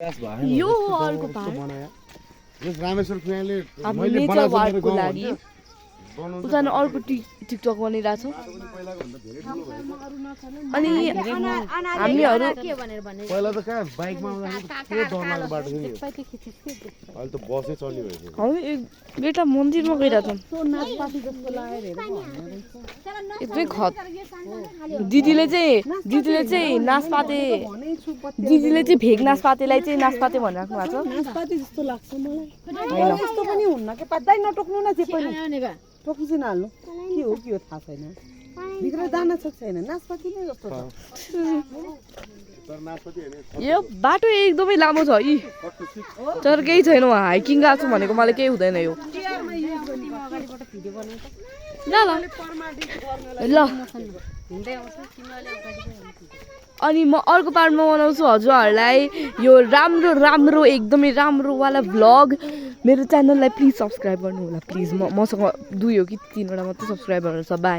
यो अर्को पार्ट रामेश्वर खुवाले हामीले नेचर वाकको लागि उतानो अर्को टिकटक बनिरहेछ अनि हामीहरू पहिला त कहाँ बाइकमा आउँदाखेरि डर लाग्ने बाटो थियो अहिले त बसै चल्ने भइसक्यो हामी बेटा मन्दिरमा गइरहेछौँ एकदमै खत दिदीले चाहिँ नासपाते दिदीले चाहिँ भेग नासपातेलाई चाहिँ नासपाते भनिराख्नु भएको छ नासपाती जस्तो लाग्छ मलाई यस्तो पनि हुन्न के पत्तै नटोक्नु न जे पनि टोकी चाहिँ नहाल्नु के हो थाहा छैन भित्र दाना छ छैन नासपाती नै जस्तो छ यो बाटो एकदमै लामो छ यी तर केही छैन हाइकिङ गएको छु भनेको मलाई केही हुँदैन यो ल अनि म अर्को पार्टमा बनाउँछु हजुरहरूलाई यो राम्रो एकदमै राम्रोवाला भ्लग मेरो च्यानललाई प्लिज सब्सक्राइब गर्नु होला प्लिज मसँग 2 हो कि 3 वटा मात्रै सब्सक्राइबरहरू छ बाई